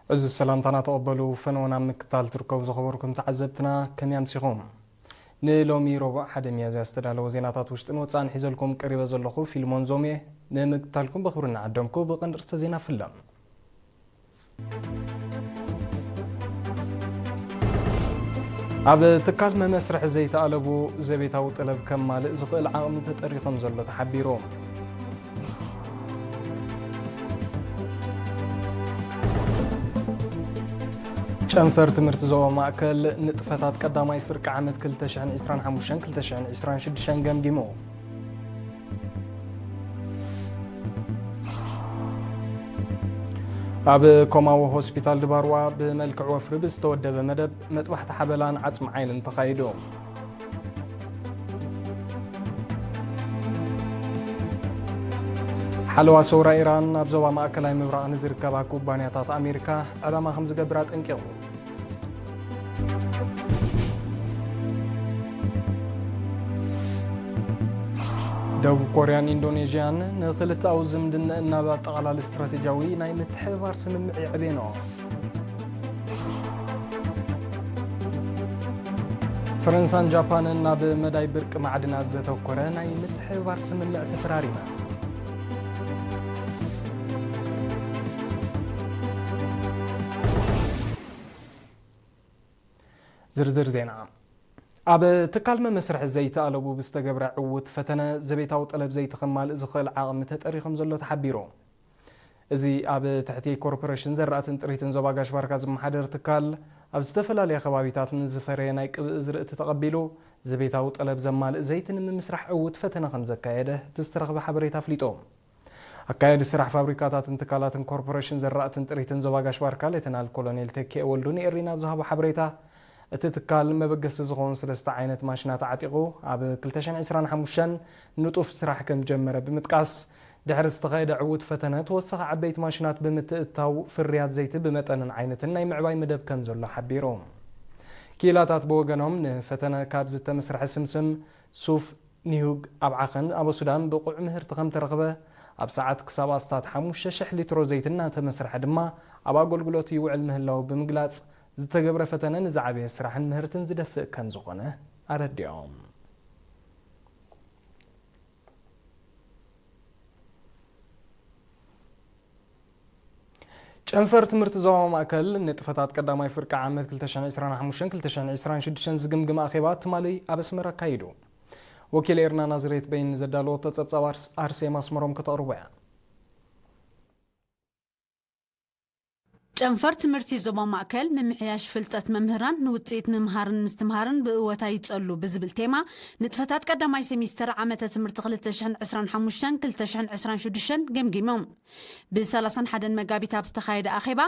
እዚ ሰላምታና ተቐበሉ። ፈነወና ምክታል ትርከቡ ዝኸበርኩም ተዓዘብትና ከመይ ኣምሲኹም? ንሎሚ ረቡዕ ሓደ ሚያዝያ ዝተዳለወ ዜናታት ውሽጥን ወጻእን ሒዘልኩም ቀሪበ ዘለኹ ፊልሞን ዞም እየ። ንምክታልኩም ብኽብሪ እናዓደምኩ ብቐንዲ ርእስተ ዜና ፍለም። ኣብ ትካል መመስርሒ ዘይተኣለቡ ዘቤታዊ ጠለብ ከማልእ ዝኽእል ዓቕሚ ተጠሪ ከም ዘሎ ተሓቢሩ። ጨንፈር ትምህርቲ ዞባ ማእከል ንጥፈታት ቀዳማይ ፍርቂ ዓመት ክልተ ሽሕን ዕስራን ሓሙሽተን ክልተ ሽሕን ዕስራን ሽዱሽተን ገምጊሙ። ኣብ ኮማዎ ሆስፒታል ድባርዋ ብመልክዕ ወፍሪ ብዝተወደበ መደብ መጥባሕቲ ሓበላን ዓጽሚ ዓይንን ተኻይዱ። ሓለዋ ሰውራ ኢራን ኣብ ዞባ ማእከላይ ምብራቕ ንዝርከባ ኩባንያታት ኣሜሪካ ዕላማ ከም ዝገብር ኣጠንቂቑ። ደቡብ ኮርያን ኢንዶኔዥያን ንክልተኣዊ ዝምድና እናብ ኣጠቓላሊ ስትራቴጂያዊ ናይ ምትሕብባር ስምምዕ የዕቤኖ። ፈረንሳን ጃፓንን ናብ መዳይ ብርቂ ማዕድናት ዘተኮረ ናይ ምትሕብባር ስምምዕ ተፈራሪመን። ዝርዝር ዜና። ኣብ ትካል መመስርሒ ዘይተኣለቡ ብዝተገብረ ዕዉት ፈተነ ዘቤታዊ ጠለብ ዘይተኸማልእ ዝኽእል ዓቕሚ ተጠሪ ከም ዘሎ ተሓቢሩ። እዚ ኣብ ትሕቲ ኮርፖሬሽን ዘራእትን ጥሪትን ዞባ ጋሽ ባርካ ዝመሓደር ትካል ኣብ ዝተፈላለያ ከባቢታት ንዝፈረየ ናይ ቅብእ ዝርእቲ ተቐቢሉ ዘቤታዊ ጠለብ ዘማልእ ዘይቲ ንምምስራሕ ዕዉት ፈተነ ከም ዘካየደ እቲ ዝተረኽበ ሓበሬታ ኣፍሊጡ። ኣካየዲ ስራሕ ፋብሪካታትን ትካላትን ኮርፖሬሽን ዘራእትን ጥሪትን ዞባ ጋሽ ባርካ ሌተናል ኮሎኔል ተኪኤ ወልዱ ንኤሪና ኣብ ዝሃቦ ሓበሬታ፣ እቲ ትካል መበገሲ ዝኾኑ ሰለስተ ዓይነት ማሽናት ዓጢቑ ኣብ ክልተ ሽሕን ዕስራን ሓሙሽተን ንጡፍ ስራሕ ከም ዝጀመረ ብምጥቃስ፣ ድሕሪ ዝተኻየደ ዕዉት ፈተነ ተወሳኺ ዓበይቲ ማሽናት ብምትእትታው ፍርያት ዘይቲ ብመጠንን ዓይነትን ናይ ምዕባይ መደብ ከም ዘሎ ሓቢሩ። ኪላታት ብወገኖም ንፈተነ ካብ ዝተመስርሐ ስምስም ሱፍ ኒሁግ ኣብ ዓኸን ኣበ ሱዳን ብቑዕ ምህርቲ ከም ተረኽበ፣ ኣብ ሰዓት ክሳብ ኣስታት ሓሙሽተ ሽሕ ሊትሮ ዘይት እናተመስርሐ ድማ ኣብ ኣገልግሎት ይውዕል ምህላው ብምግላጽ፣ ዝተገብረ ፈተነ ንዝዓበየ ስራሕን ምህርትን ዝደፍእ ከም ዝኾነ ኣረዲኦም። ጨንፈር ትምህርቲ ዞባ ማእከል ንጥፈታት ቀዳማይ ፍርቂ ዓመት ክልተ ሽሕን ዕስራን ሓሙሽተን ክልተ ሽሕን ዕስራን ሽዱሽተን ዝግምግም ኣኼባ ትማሊ ኣብ ኣስመራ ኣካይዱ። ወኪል ኤርና ናዝሬት በይን ዘዳለወቶ ጸብጻብ ኣርስ-፣ ኣርሴማ ኣስመሮም ከተቕርቦ እያ። ጨንፈር ትምህርቲ ዞባ ማእከል ምምሕያሽ ፍልጠት መምህራን ንውጽኢት ምምሃርን ምስትምሃርን ብእወታ ይጸሉ ብዝብል ቴማ ንጥፈታት ቀዳማይ ሴሚስተር ዓመተ ትምህርቲ ክልተ ሽሕን ዕስራን ሓሙሽተን ክልተ ሽሕን ዕስራን ሽዱሽተን ገምጊሞም። ብ ሰላሳን ሓደን መጋቢት ኣብ ዝተኻየደ ኣኼባ፣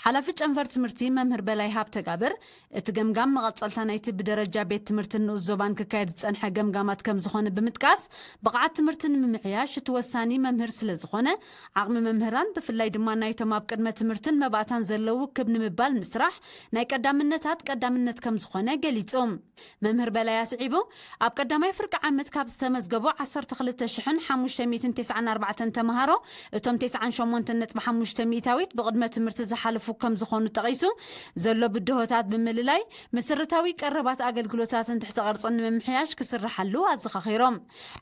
ሓላፊ ጨንፈር ትምህርቲ መምህር በላይ ሃብተጋብር፣ እቲ ገምጋም መቐጸልታ ናይቲ ብደረጃ ቤት ትምህርትን ንኡስ ዞባን ክካየድ ዝጸንሐ ገምጋማት ከም ዝኾነ ብምጥቃስ፣ ብቕዓት ትምህርቲ ንምምሕያሽ እቲ ወሳኒ መምህር ስለ ዝኾነ፣ ዓቕሚ መምህራን፣ ብፍላይ ድማ ናይቶም ኣብ ቅድመ ትምህርትን መባእታን ዘለዉ ክብ ንምባል ምስራሕ ናይ ቀዳምነታት ቀዳምነት ከም ዝኾነ ገሊጹ። መምህር በላይ ኣስዒቡ፣ ኣብ ቀዳማይ ፍርቂ ዓመት ካብ ዝተመዝገቡ ዓሰርተ ክልተ ሽሕን ሓሙሽተ ሚእትን ተስዓን ኣርባዕተን ተምሃሮ፣ እቶም ተስዓን ሸሞንተን ነጥቢ ሓሙሽተ ሚእታዊት ብቕድመ ትምህርቲ ዝሓለፉ ከም ዝኾኑ ጠቒሱ፣ ዘሎ ብድሆታት ብምልላይ፣ መሰረታዊ ቀረባት ኣገልግሎታትን ትሕተ ቅርጽን ንምምሕያሽ ክስርሓሉ ኣዘኻኺሮም።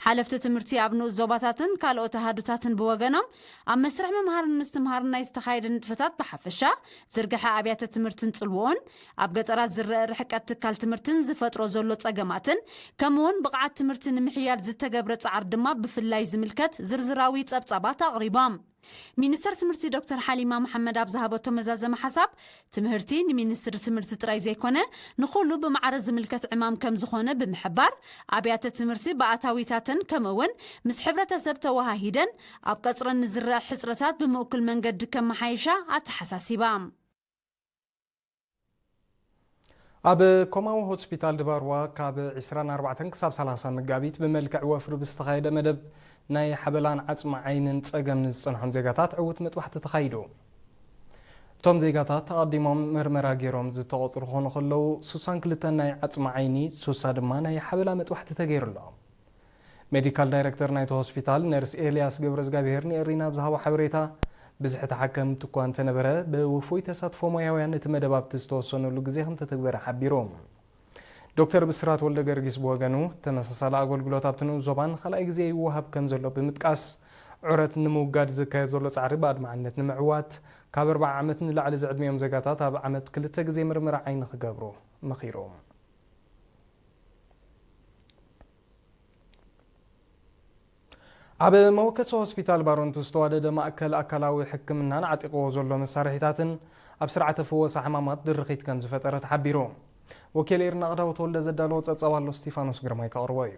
ሓለፍቲ ትምህርቲ ኣብ ንኡስ ዞባታትን ካልኦት ኣሃዱታትን ብወገኖም፣ ኣብ መስርሕ ምምሃርን ምስትምሃርን ናይ ዝተኻየደ ንጥፈታት ብሓፈሻ፣ ዝርግሐ ኣብያተ ትምህርትን ጽልውኡን፣ ኣብ ገጠራት ዝረአ ርሕቀት ትካል ትምህርትን ዝፈጥሮ ዘሎ ጸገማትን፣ ከምኡውን ብቕዓት ትምህርቲ ንምሕያል ዝተገብረ ጻዕሪ ድማ ብፍላይ ዝምልከት ዝርዝራዊ ጸብጻባት ኣቕሪቦም። ሚኒስተር ትምህርቲ ዶክተር ሓሊማ መሓመድ ኣብ ዝሃበቶ መዛዘሚ ሓሳብ፣ ትምህርቲ ንሚኒስትሪ ትምህርቲ ጥራይ ዘይኮነ፣ ንኹሉ ብማዕረ ዝምልከት ዕማም ከም ዝኾነ ብምሕባር፣ ኣብያተ ትምህርቲ ብኣታዊታተን ከምኡውን ምስ ሕብረተሰብ ተወሃሂደን ኣብ ቀጽረን ንዝረአ ሕጽረታት ብምእኩል መንገዲ ከመሓይሻ ኣተሓሳሲባ። ኣብ ኮማዊ ሆስፒታል ድባርዋ ካብ ዕስራን ኣርባዕተን ክሳብ ሰላሳ መጋቢት ብመልክዕ ወፍሪ ብዝተኻየደ መደብ ናይ ሓበላን ዓጽሚ ዓይንን ጸገም ንዝጸንሖም ዜጋታት ዕዉት መጥባሕቲ ተኻይዱ። እቶም ዜጋታት ኣቐዲሞም መርመራ ገይሮም ዝተቖጽሩ ክኾኑ ከለዉ፣ ሱሳን ክልተን ናይ ዓጽሚ ዓይኒ፣ ሱሳ ድማ ናይ ሓበላ መጥባሕቲ ተገይሩሎም። ሜዲካል ዳይረክተር ናይቲ ሆስፒታል ነርስ ኤልያስ ገብረዝጋብሄር ንኤሪና ኣብ ዝሃቦ ሓበሬታ፣ ብዝሒ ተሓከምቲ እኳ እንተነበረ፣ ብውፉይ ተሳትፎ ሞያውያን እቲ መደብ ኣብቲ ዝተወሰነሉ ግዜ ከም ተተግበረ ሓቢሩ። ዶክተር ብስራት ወልደ ገርጊስ ብወገኑ፣ ተመሳሳሊ ኣገልግሎት ኣብቲ ንኡስ ዞባ ንኻልኣይ ግዜ ይወሃብ ከም ዘሎ ብምጥቃስ፣ ዑረት ንምውጋድ ዝካየድ ዘሎ ጻዕሪ ብኣድማዕነት ንምዕዋት፣ ካብ ኣርብዓ ዓመት ንላዕሊ ዝዕድሚኦም ዜጋታት ኣብ ዓመት ክልተ ግዜ ምርመራ ዓይኒ ክገብሩ መኺሩ። ኣብ መወከሲ ሆስፒታል ባረንቱ ዝተዋደደ ማእከል ኣካላዊ ሕክምናን ዓጢቕዎ ዘሎ መሳርሒታትን ኣብ ስርዓተ ፍወሳ ሕማማት ድርኺት ከም ዝፈጠረ ተሓቢሩ። ወኪል ኤርና ኣቕዳው ተወልደ ዘዳለዎ ጸብጻብ ኣሎ፣ ስቲፋኖስ ግርማይ ከቕርቦ እዩ።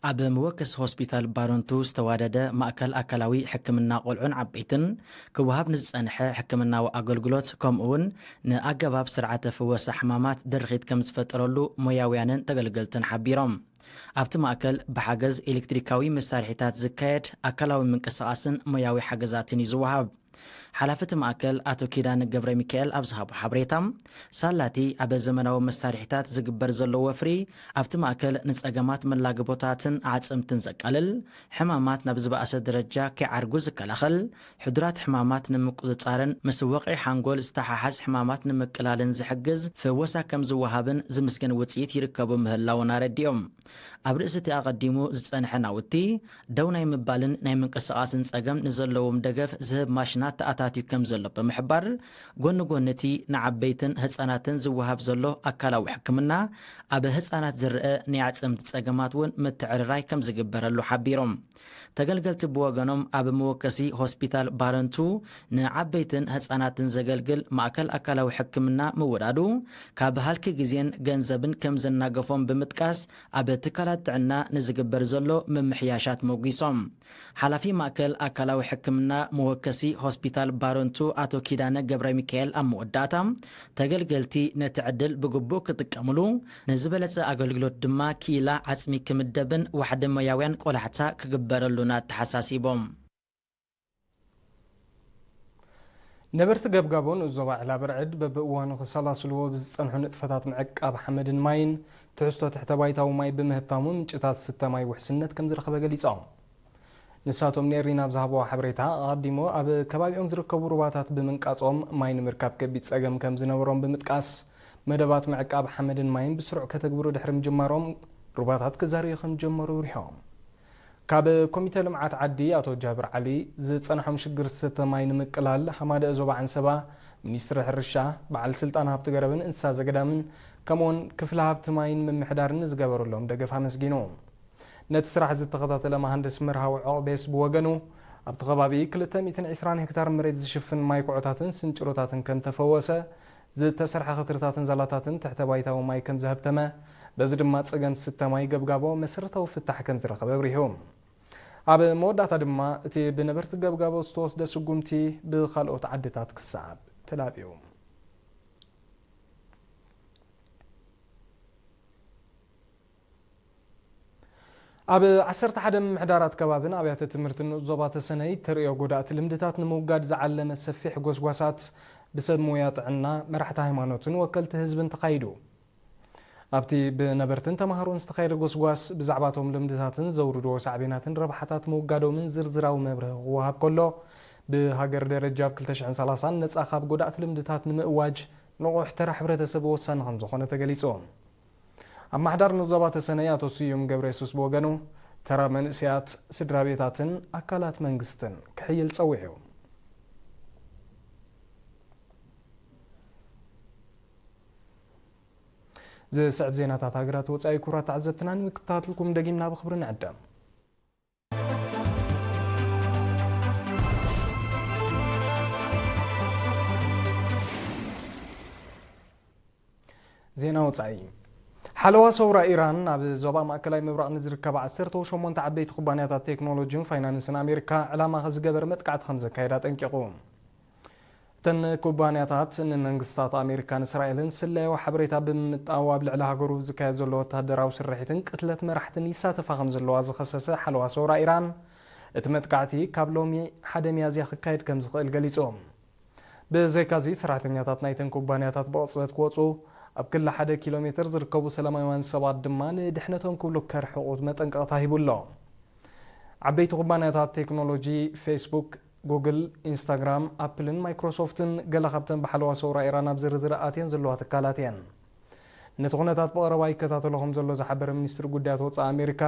ኣብ መወከሲ ሆስፒታል ባረንቱ ዝተዋደደ ማእከል ኣካላዊ ሕክምና ቆልዑን ዓበይትን ክወሃብ ንዝጸንሐ ሕክምናዊ ኣገልግሎት፣ ከምኡውን ንኣገባብ ስርዓተ ፍወሳ ሕማማት ድርኺት ከም ዝፈጠረሉ ሞያውያንን ተገልገልትን ሓቢሮም። ኣብቲ ማእከል ብሓገዝ ኤሌክትሪካዊ መሳርሒታት ዝካየድ ኣካላዊ ምንቅስቓስን ሞያዊ ሓገዛትን እዩ ዝወሃብ። ሓላፊ እቲ ማእከል ኣቶ ኪዳነ ገብረ ሚካኤል ኣብ ዝሃቦ ሓበሬታ፣ ሳላቲ ኣብ ዘመናዊ መሳርሒታት ዝግበር ዘሎ ወፍሪ ኣብቲ ማእከል ንጸገማት መላግቦታትን ኣዕጽምትን ዘቃልል፣ ሕማማት ናብ ዝበኣሰ ደረጃ ከይዓርጉ ዝከላኸል፣ ሕዱራት ሕማማት ንምቁጽጻርን ምስ ወቕዒ ሓንጎል ዝተሓሓዝ ሕማማት ንምቅላልን ዝሕግዝ ፍወሳ ከም ዝወሃብን ዝምስገን ውጽኢት ይርከቡ ምህላውን ኣረዲኦም። ኣብ ርእሲ እቲ ኣቐዲሙ ዝጸንሐ ናውቲ ደው ናይ ምባልን ናይ ምንቅስቓስን ጸገም ንዘለዎም ደገፍ ዝህብ ማሽናት ተኣታትዩ ከም ዘሎ ብምሕባር፣ ጎኒ ጎኒ እቲ ንዓበይትን ህጻናትን ዝወሃብ ዘሎ ኣካላዊ ሕክምና፣ ኣብ ህጻናት ዝረአ ናይ ኣዕጽምቲ ጸገማት እውን ምትዕርራይ ከም ዝግበረሉ ሓቢሮም። ተገልገልቲ ብወገኖም፣ ኣብ መወከሲ ሆስፒታል ባረንቱ ንዓበይትን ህጻናትን ዘገልግል ማእከል ኣካላዊ ሕክምና ምውዳዱ፣ ካብ ሃልኪ ግዜን ገንዘብን ከም ዘናገፎም ብምጥቃስ፣ ኣብ ትካላት ጥዕና ንዝግበር ዘሎ ምምሕያሻት ሞጒሶም። ሓላፊ ማእከል ኣካላዊ ሕክምና መወከሲ ሆስፒታል ባረንቱ ኣቶ ኪዳነ ገብረ ሚካኤል ኣብ መወዳእታ፣ ተገልገልቲ ነቲ ዕድል ብግቡእ ክጥቀምሉ፣ ንዝበለጸ ኣገልግሎት ድማ ክኢላ ዓጽሚ ክምደብን ዋሕዲ ሞያውያን ቆላሕታ ክግበረሉን ኣተሓሳሲቦም። ነበርቲ ገብጋቦ ንኡስ ዞባ ዕላ ብርዕድ በብእዋኑ ክሰላስልዎ ብዝጸንሑ ንጥፈታት ምዕቃብ ሓመድን ማይን ትሕዝቶ ትሕተ ባይታዊ ማይ ብምህብታሙ ምንጭታት ዝስተ ማይ ውሕስነት ከም ዝረኸበ ገሊጾም። ንሳቶም ንኤሪና ኣብ ዝሃብዎ ሓበሬታ፣ ኣቐዲሙ ኣብ ከባቢኦም ዝርከቡ ሩባታት ብምንቃጾም ማይ ንምርካብ ከቢድ ጸገም ከም ዝነበሮም ብምጥቃስ፣ መደባት ምዕቃብ ሓመድን ማይን ብስሩዕ ከተግብሩ ድሕሪ ምጅማሮም፣ ሩባታት ክዛርዩ ከም ዝጀመሩ ኣብሪሆም። ካብ ኮሚተ ልምዓት ዓዲ ኣቶ ጃብር ዓሊ፣ ዝጸንሖም ሽግር ዝስተ ማይ ንምቅላል ሃማደአ ዞባ ዓንሰባ፣ ሚኒስትሪ ሕርሻ፣ በዓል ስልጣን ሃብቲ ገረብን እንስሳ ዘገዳምን፣ ከምኡውን ክፍሊ ሃብቲ ማይን ምምሕዳርን ንዝገበረሎም ደገፍ ኣመስጊኑ። ነቲ ስራሕ ዝተኸታተለ መሃንድስ መርሃዊ ዖቕቤስ ብወገኑ፣ ኣብቲ ከባቢ ክልተ ሚእትን ዕስራን ሄክታር መሬት ዝሽፍን ማይ ኩዖታትን ስንጭሮታትን ከም ተፈወሰ፣ ዝተሰርሐ ክትርታትን ዛላታትን ትሕተ ባይታዊ ማይ ከም ዘሀብተመ፣ በዚ ድማ ጸገም ዝስተ ማይ ገብጋቦ መሰረታዊ ፍታሕ ከም ዝረኸበ ኣብሪሁ። ኣብ መወዳእታ ድማ፣ እቲ ብነበርቲ ገብጋቦ ዝተወስደ ስጉምቲ ብኻልኦት ዓድታት ክሰዓብ ተላብዩ። ኣብ ዓሰርተ ሓደ ምምሕዳራት ከባብን ኣብያተ ትምህርትን ንኡስ ዞባ ተሰነይ ተርእዮ ጎዳእቲ ልምድታት ንምውጋድ ዝዓለመ ሰፊሕ ጎስጓሳት ብሰብ ሞያ ጥዕና፣ መራሕቲ ሃይማኖትን ወከልቲ ህዝብን ተኻይዱ። ኣብቲ ብነበርትን ተማሃሮን ዝተኻየደ ጎስጓስ፣ ብዛዕባቶም ልምድታትን ዘውርድዎ ሳዕቤናትን ረብሓታት ምውጋዶምን ዝርዝራዊ መብርሂ ክወሃብ ከሎ፣ ብሃገር ደረጃ ኣብ ክልተ ሽሕን ሰላሳን ነጻ ካብ ጎዳእቲ ልምድታት ንምእዋጅ ንቑሕ ተራ ሕብረተሰብ ወሳኒ ከም ዝኾነ ተገሊጹ። ኣማሕዳር ንዞባ ተሰነይ ኣቶ ስዩም ገብረ የሱስ ብወገኑ፣ ተራ መንእሰያት፣ ስድራ ቤታትን ኣካላት መንግስትን ክሕይል ጸዊዑ። ዝስዕብ ዜናታት ሃገራት ወጻኢ ክቡራት ተዓዘብትና ንምክትታትልኩም ደጊምና ብኽብሪ ንዕደም። ዜና ወጻኢ። ሓለዋ ሰውራ ኢራን ኣብ ዞባ ማእከላይ ምብራቕ ንዝርከባ ዓሰርተ ሸሞንተ ዓበይቲ ኩባንያታት ቴክኖሎጂን ፋይናንስን ኣሜሪካ ዕላማ ዝገበረ መጥቃዕቲ ከም ዘካየዳ ኣጠንቂቑ። እተን ኩባንያታት ንመንግስታት ኣሜሪካን እስራኤልን ስለያዊ ሓበሬታ ብምምጣው ኣብ ልዕሊ ሃገሩ ዝካየድ ዘሎ ወተሃደራዊ ስርሒትን ቅትለት መራሕትን ይሳተፋ ከም ዘለዋ ዝኸሰሰ ሓለዋ ሰውራ ኢራን፣ እቲ መጥቃዕቲ ካብ ሎሚ ሓደ ሚያዝያ ክካየድ ከም ዝኽእል ገሊጹ። ብዘይካዚ፣ ሰራሕተኛታት ናይተን ኩባንያታት ብቕጽበት ክወጹ፣ ኣብ ክሊ ሓደ ኪሎ ሜተር ዝርከቡ ሰላማውያን ሰባት ድማ ንድሕነቶም ክብሉ ከርሕቑ መጠንቀቕታ ሂቡ ኣሎ። ዓበይቲ ኩባንያታት ቴክኖሎጂ ፌስቡክ፣ ጉግል፣ ኢንስታግራም፣ ኣፕልን ማይክሮሶፍትን ገለ ካብተን ብሓለዋ ሰውራ ኢራን ኣብ ዝርዝር ኣትየን ዘለዋ ትካላት እየን። ነቲ ኩነታት ብቐረባ ይከታተሎ ከም ዘሎ ዝሓበረ ሚኒስትሪ ጉዳያት ወጻኢ ኣሜሪካ፣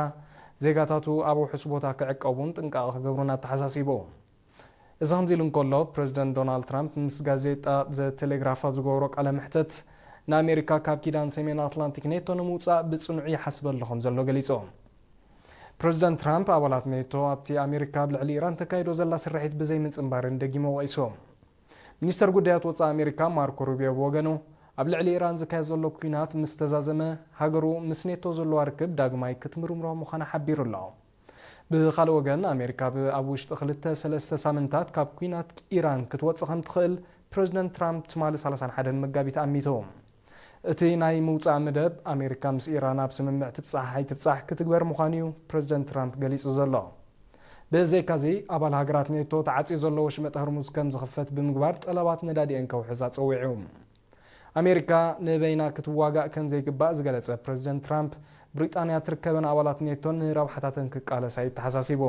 ዜጋታቱ ኣብ ውሑስ ቦታ ክዕቀቡን ጥንቃቐ ክገብሩን ኣተሓሳሲቡ። እዚ ከምዚ ኢሉ እንከሎ፣ ፕረዚደንት ዶናልድ ትራምፕ ምስ ጋዜጣ ዘ ቴሌግራፍ ኣብ ዝገበሮ ቃለ መሕተት፣ ንኣሜሪካ ካብ ኪዳን ሰሜን ኣትላንቲክ ኔቶ ንምውጻእ ብጽኑዕ ይሓስበሉ ከም ዘሎ ገሊጹ። ፕረዚደንት ትራምፕ ኣባላት ኔቶ ኣብቲ ኣሜሪካ ኣብ ልዕሊ ኢራን ተካይዶ ዘላ ስርሒት ብዘይ ምጽንባርን ደጊሙ ወቒሱ። ሚኒስተር ጉዳያት ወጻኢ ኣሜሪካ ማርኮ ሩቢዮ ብወገኑ፣ ኣብ ልዕሊ ኢራን ዝካየድ ዘሎ ኲናት ምስ ተዛዘመ፣ ሃገሩ ምስ ኔቶ ዘለዋ ርክብ ዳግማይ ክትምርምሮ ምዃና ሓቢሩ ኣሎ። ብኻልእ ወገን፣ ኣሜሪካ ብ-፣ ኣብ ውሽጢ ክልተ ሰለስተ ሳምንታት ካብ ኲናት ኢራን ክትወጽእ ከም ትኽእል ፕረዚደንት ትራምፕ ትማሊ ሰላሳን ሓደን መጋቢት ኣሚቱ። እቲ ናይ ምውጻእ መደብ፣ ኣሜሪካ ምስ ኢራን ኣብ ስምምዕ ትብጻሕ ኣይትብጻሕ ክትግበር ምዃኑ እዩ ፕረዚደንት ትራምፕ ገሊጹ ዘሎ። ብዘይካዚ፣ ኣባል ሃገራት ኔቶ ተዓጽዩ ዘሎ ወሽመጥ ሆርሙዝ ከም ዝኽፈት ብምግባር ጠለባት ነዳዲኤን ከውሕዛ ጸዊዑ። ኣሜሪካ ንበይና ክትዋጋእ ከም ዘይግባእ ዝገለጸ ፕረዚደንት ትራምፕ፣ ብሪጣንያ ትርከበን ኣባላት ኔቶን ንረብሓታተን ክቃለሳ እዩ ተሓሳሲቡ።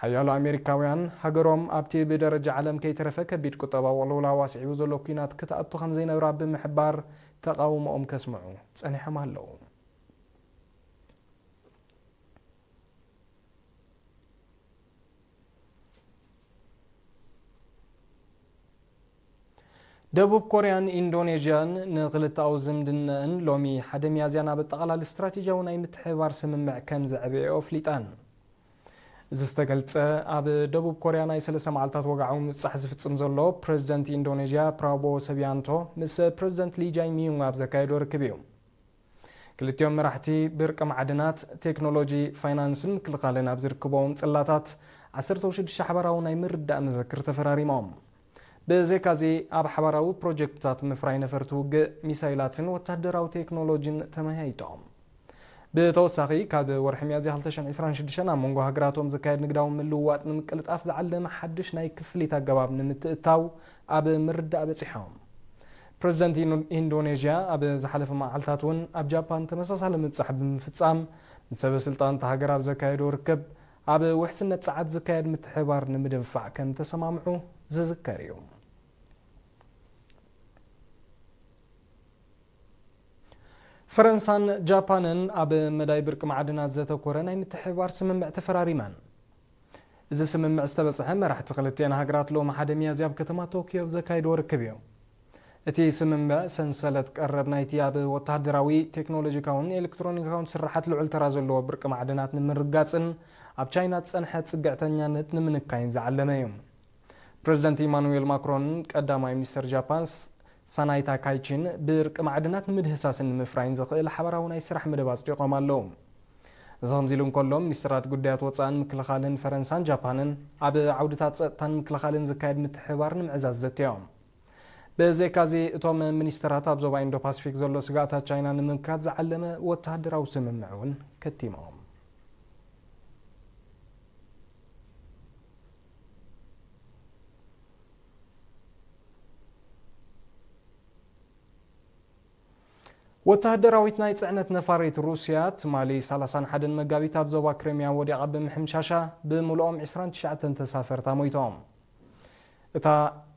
ሓያሎ ኣሜሪካውያን፣ ሃገሮም ኣብቲ ብደረጃ ዓለም ከይተረፈ ከቢድ ቁጠባዊ ቅልውላው ኣስዒቡ ዘሎ ኲናት ክትኣቱ ከም ዘይነብራ ብምሕባር፣ ተቓውሞኦም ከስምዑ ጸኒሖም ኣለዉ። ደቡብ ኮርያን ኢንዶኔዥያን ንክልተኣዊ ዝምድናኣን ሎሚ ሓደ ሚያዝያ ናብ ኣጠቓላሊ ስትራቴጂያዊ ናይ ምትሕብባር ስምምዕ ከም ዘዕበየኦ ኣፍሊጠን። እዚ ዝተገልጸ፣ ኣብ ደቡብ ኮርያ ናይ ሰለስተ መዓልታት ወግዓዊ ምብጻሕ ዝፍጽም ዘሎ ፕረዚደንት ኢንዶኔዥያ ፕራቦዎ ሰቢያንቶ ምስ ፕረዚደንት ሊ ጃይ ሚዩንግ ኣብ ዘካየዶ ርክብ እዩ። ክልቲኦም መራሕቲ ብርቂ ማዕድናት፣ ቴክኖሎጂ፣ ፋይናንስን ምክልኻልን ኣብ ዝርከቦም ጽላታት ዓሰርተ ሽዱሽተ ሓባራዊ ናይ ምርዳእ መዘክር ተፈራሪሞም። ብዘይካዚ፣ ኣብ ሓባራዊ ፕሮጀክትታት ምፍራይ ነፈርቲ ውግእ፣ ሚሳይላትን ወተሃደራዊ ቴክኖሎጂን ተመያይጦም። ብተወሳኺ፣ ካብ ወርሒ ሚያዝያ ክልተ ሽሕን ዕስራን ሽዱሽተን ኣብ መንጎ ሃገራቶም ዝካየድ ንግዳዊ ምልውዋጥ ንምቅልጣፍ ዝዓለመ ሓድሽ ናይ ክፍሊት ኣገባብ ንምትእትታው ኣብ ምርዳእ በጺሖም። ፕረዚደንት ኢንዶ-፣ ኢንዶኔዥያ ኣብ ዝሓለፈ መዓልታት እውን ኣብ ጃፓን ተመሳሳሊ ምብጻሕ ብምፍጻም፣ ምስ ሰበ ስልጣን እታ ሃገር ኣብ ዘካየዶ ርክብ፣ ኣብ ውሕስነት ጸዓት ዝካየድ ምትሕብባር ንምድንፋዕ ከም ተሰማምዑ ዝዝከር እዩ። ፈረንሳን ጃፓንን ኣብ መዳይ ብርቂ ማዕድናት ዘተኮረ ናይ ምትሕብባር ስምምዕ ተፈራሪመን። እዚ ስምምዕ ዝተበጽሐ መራሕቲ ክልቲአን ሃገራት ሎሚ ሓደ ሚያዝያ ኣብ ከተማ ቶክዮ ኣብ ዘካየድዎ ርክብ እዩ። እቲ ስምምዕ፣ ሰንሰለት ቀረብ ናይቲ ኣብ ወተሃደራዊ፣ ቴክኖሎጂካውን ኤሌክትሮኒካውን ስርሓት ልዑል ተራ ዘለዎ ብርቂ ማዕድናት ንምርጋጽን ኣብ ቻይና ዝጸንሐ ጽግዕተኛነት ንምንካይን ዝዓለመ እዩ። ፕረዚደንት ኢማኑኤል ማክሮንን ቀዳማይ ሚኒስተር ጃፓን ስ-፣ ሳናይ ታካይቺን ብርቂ ማዕድናት ንምድህሳስን ንምፍራይን ዝኽእል ሓባራዊ ናይ ስራሕ መደብ ኣጽዲቖም ኣለዉ። እዚ ከምዚ ኢሉ እንከሎ፣ ሚኒስትራት ጉዳያት ወጻእን ምክልኻልን ፈረንሳን ጃፓንን ኣብ ዓውድታት ጸጥታን ምክልኻልን ዝካየድ ምትሕብባር ንምዕዛዝ ዘትዮም። ብዘይካዚ፣ እቶም ሚኒስትራት ኣብ ዞባ ኢንዶ ፓሲፊክ ዘሎ ስጋኣታት ቻይና ንምምካት ዝዓለመ ወተሃደራዊ ስምምዕ እውን ከቲሞም። ወተሃደራዊት ናይ ጽዕነት ነፋሪት ሩስያ ትማሊ ሰላሳን ሓደን መጋቢት ኣብ ዞባ ክሪምያ ወዲቓ ብምሕምሻሻ ብምልኦም ዕስራን ትሽዓተን ተሳፈርታ ሞይቶም። እታ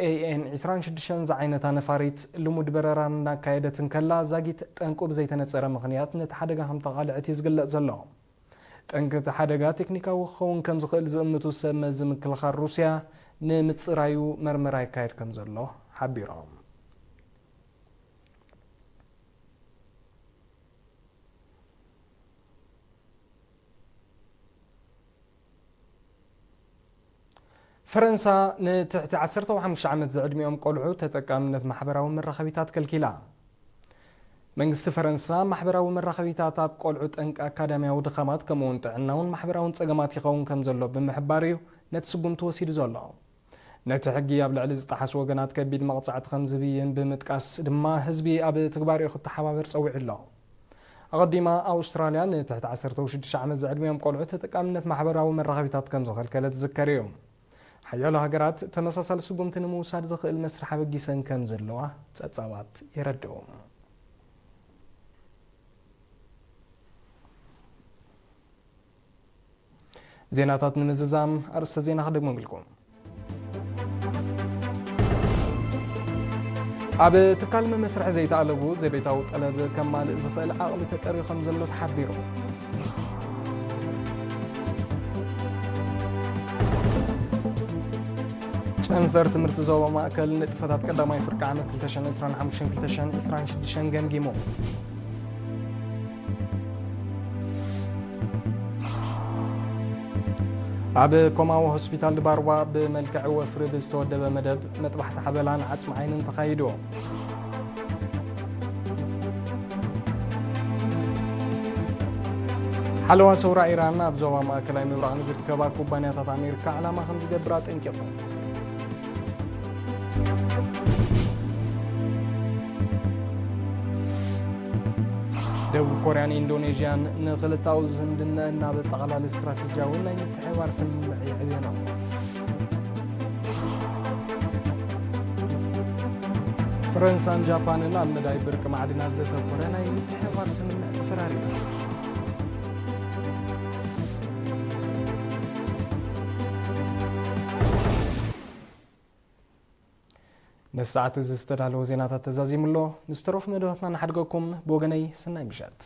ኤ ኤን ዕስራን ሽዱሽተን ዝዓይነታ ነፋሪት ልሙድ በረራ እናካየደት እንከላ ዛጊት ጠንቁ ብዘይተነጸረ ምኽንያት ነቲ ሓደጋ ከም ተቓልዐት እዩ ዝግለጽ ዘሎ። ጠንቂ እቲ ሓደጋ ቴክኒካዊ ክኸውን ከም ዝኽእል ዝእምቱ ሰብ መዚ ምክልኻል ሩስያ ንምጽራዩ መርመራ ይካየድ ከም ዘሎ ሓቢሮም። ፈረንሳ ንትሕቲ ዓሰርተ ሓሙሽተ ዓመት ዝዕድሚኦም ቆልዑ ተጠቃምነት ማሕበራዊ መራኸቢታት ከልኪላ። መንግስቲ ፈረንሳ ማሕበራዊ መራኸቢታት ኣብ ቆልዑ ጠንቂ ኣካዳሚያዊ ድኻማት ከምኡውን ጥዕናውን ማሕበራውን ጸገማት ይኸውን ከም ዘሎ ብምሕባር እዩ ነቲ ስጉምቲ ወሲዱ ዘሎ። ነቲ ሕጊ ኣብ ልዕሊ ዝጠሓሱ ወገናት ከቢድ መቕጻዕቲ ከም ዝብይን ብምጥቃስ ድማ ህዝቢ ኣብ ትግባሬኡ ክተሓባበር ጸዊዑ ኣሎ። ኣቐዲማ ኣውስትራልያ ንትሕቲ ዓሰርተ ሽዱሽተ ዓመት ዝዕድሚኦም ቆልዑ ተጠቃምነት ማሕበራዊ መራኸቢታት ከም ዝኸልከለት ዝዝከር እዩ። ሓያሎ ሃገራት ተመሳሳሊ ስጉምቲ ንምውሳድ ዝኽእል መስርሕ ኣበጊሰን ከም ዘለዋ ጸብጻባት የረድኡ። ዜናታት ንምዝዛም ኣርእስተ ዜና ክደግመግልኩም። ኣብ ትካል መመስርሒ ዘይተኣለቡ ዘቤታዊ ጠለብ ከማልእ ዝኽእል ዓቕሚ ተጠርዩ ከም ዘሎ ተሓቢሩ። ጨንፈር ትምህርቲ ዞባ ማእከል ንጥፈታት ቀዳማይ ፍርቂ ዓመት ክልተ ሽሕን ዕስራን ሓሙሽተን ክልተ ሽሕን ዕስራን ሽዱሽተን ገምጊሙ። ኣብ ኮማዊ ሆስፒታል ድባርዋ ብመልክዕ ወፍሪ ብዝተወደበ መደብ መጥባሕቲ ሓበላን ዓጽሚ ዓይንን ተኻይዱ። ሓለዋ ሰውራ ኢራን ኣብ ዞባ ማእከላይ ምብራቕ ንዝርከባ ኩባንያታት ኣሜሪካ ዕላማ ከም ዝገብር ኣጠንቂቑ። ደቡብ ኮርያን ኢንዶኔዥያን ንክልታዊ ዝምድነአን ናብ ጠቕላሊ ስትራቴጂያዊ ናይ ምትሕብባር ስምምዕ የዕብየን ኣሎ። ፈረንሳን ጃፓንን ኣብ መዳይ ብርቂ ማዕድናት ዘተኮረ ናይ ምትሕብባር ስምምዕ ተፈራሪመን። ነዚ ሰዓት እዚ ዝተዳለወ ዜናታት ተዛዚሙ ኣሎ። ንዝተረፉ መደባትና ንሓድገኩም። ብወገነይ ሰናይ ምሸት።